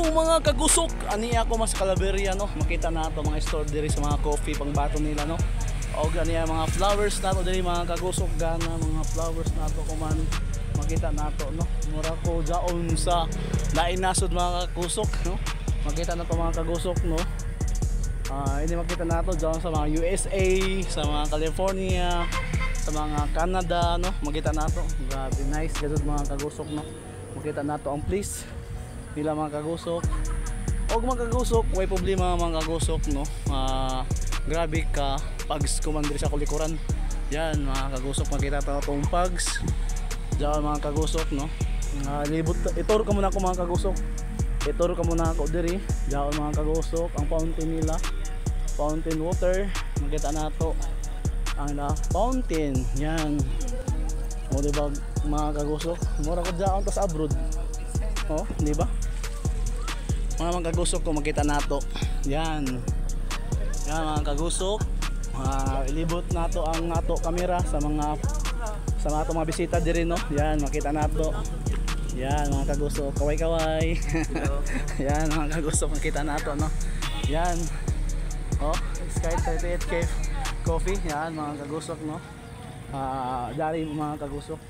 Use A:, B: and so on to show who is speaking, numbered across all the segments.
A: Mga kagusok, ani ako mas Claveria, no. Makita nato mga store diri sa mga coffee pangbato nila, no. Og ani ang mga flowers nato diri, mga kagusok, gana mga flowers nato kuman makita nato, no. Mura ko jaon sa lain nasod, mga kagusok, no. Makita nato, mga kagusok, no. Ah, ini makita nato jaon sa mga USA, sa mga California, sa mga Canada, no. Makita nato. Grabe nice gud, mga kagusok, no. Makita nato ang place nila, mga kagusok. Og mga kagusok, way problema, mga kagusok, no. Ah, grabe ka pugs kuman diri sa kulikuran. Yan, mga kagusok, makita ta tong pugs. Diyan, mga kagusok, no. Libot itur ka muna ako, mga kagusok. Itur ka muna ako diri. Diyan, mga kagusok, ang fountain nila. Fountain water, makita nato ang na fountain. Yan. O, di ba, mga kagusok? Mura ko diyan ta sa abroad. Oh, di ba? Mga kagusok ko makita nato. Yan. Yan, mga kagusok. Ilibot nato ang nato kamera sa mga ato mga bisita diri, no. Yan, makita nato. Yan, mga kagusok, kaway-kaway. Yan, mga kagusok, makita nato, no. Yan. Oh, Sky 38 Cafe Coffee. Yan, mga kagusok, no. Ah, dari, mga kagusok.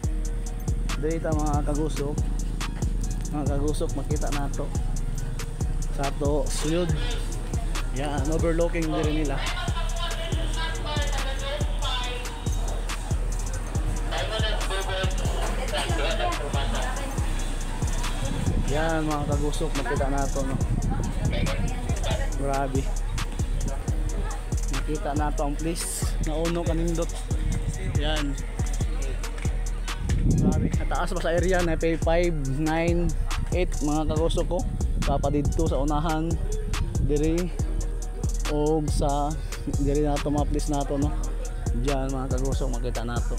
A: Diri ta, mga kagusok. Mga kagusok, makita nato sa ato suyod. Yan, overlooking diri nila. Yan, mga kagusok, makita nato, no. Grabe. Makita nato ang place. Nauno kanindot. Yan. Grabe. Nataas pa sa area na pay 5, 9, 8, mga kagusok ko. Papa didto sa unahan diri og sa diri nato mga place nato, no. Diyan, mga kagusok, makita nato.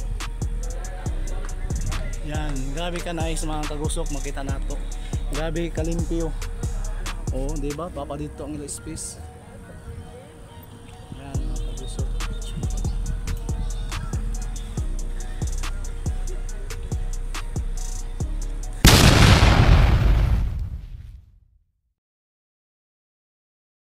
A: Yan, grabe ka nice, mga kagusok, makita nato. Grabe kalimpyo. Oh, di ba? Papa dito ang ila space.